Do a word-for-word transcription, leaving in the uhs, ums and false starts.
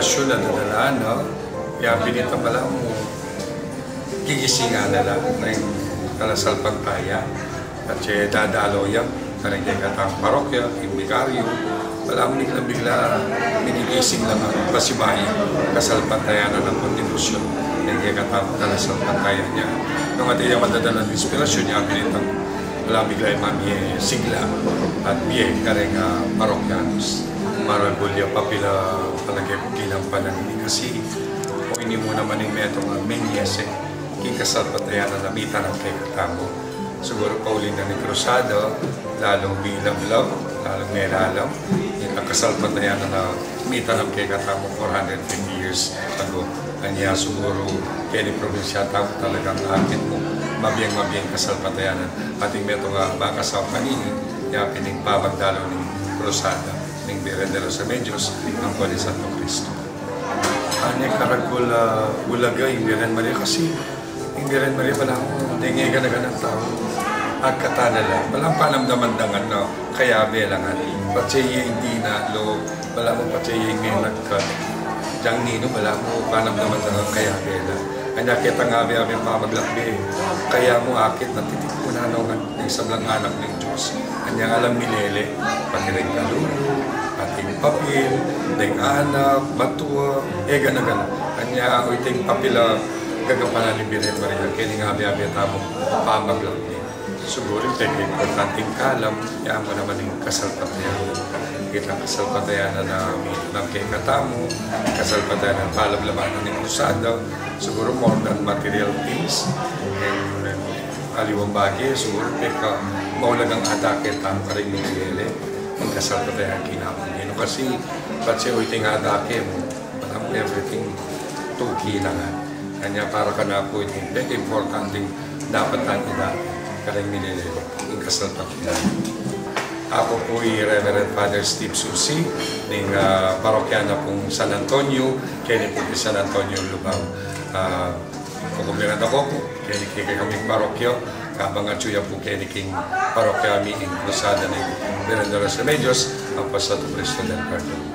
Sula na dala na, ya binita pala mu, gigisingan na la, na ing kalasalpantaya, at siya dadalo ya, kareng kekatang parokya, ing bikaryo, pala mu bigla-bigla, minigising la, pasibayu, kasalpantaya na ng kontribusyon, kareng kekatang kalasalpantaya niya. Nung atin ya madadalan inspirasyon niya, binitang pala bigla yung mamie sigla, at bie, kareng, ah, parokyanos. Maragul ya papila, palage ku, gilang panalangin kasi, o ini mu naman ing metung a menyese, king kasalpantaya na mitanam kekatamu. Siguru pauli na ning krusada, lalung milablab, lalung melalam, ing kasalpantaya na mitanam kekatamu four hundred fifty years ago. Anya siguru, keni probinsya tamu talagang akit mu, mabieng-mabieng kasalpantaya na. Atin metung a bakasaup kanini, ya pin ing pamagdalo ning krusada ning Birhen de los Remedios, angkol ning Santo Cristo. Anya karagul a ulaga ing Birhen Maria kasi ing Birhen Maria pala mu, deng e gana-ganang tau, agkatan na la. Pala panamdaman da ngan na kayabe la ngan. Patse ye ing dinalo, pala mu patse ye ing menagkat. Deng ninu, pala mu panamdaman da ngan kayabe la. Anya ketang abe-abe pamaglakbe, kaya mu akit na titipunan no ngan ning sablang anak ning Dios. Anya alang milele, pati reng kalulu, pati reng papil, reng anak, matua, e gana-gana. Anya o iting papil a gagampanan ning Birhen Maria keni ning abe-abe tamung pamaglakbe. Siguru ing peke importanting kalam, ya mu naman ing kasalpantayanan. Itang kasalpantayanan a mitanam kekatamu, kasalpantayanan a palablaban ning krusada, siguru more than material things. Ing aliwang bage, siguru pekamaulagang adake tamu kareng milele, ing kasalpantayanan king Ginu. Kasi, patse o iting adake mu, parang everything tuki na ngan. Anya para kanaku iti peke importanting dapat tang adake kareng milele, ing kasalpantayanan. Aku pu i Reverend Father Steve Susi, ning, ah, parokya na pung San Antonio, keni pu king San Antonio, Lubang. Ah, kukumbira na ku pu keni king kekaming parokya, kabang atyu ya pu keni king parokya mi ing krusada ning Birhen de los Remedios, ampo Santo Cristo del Perdon.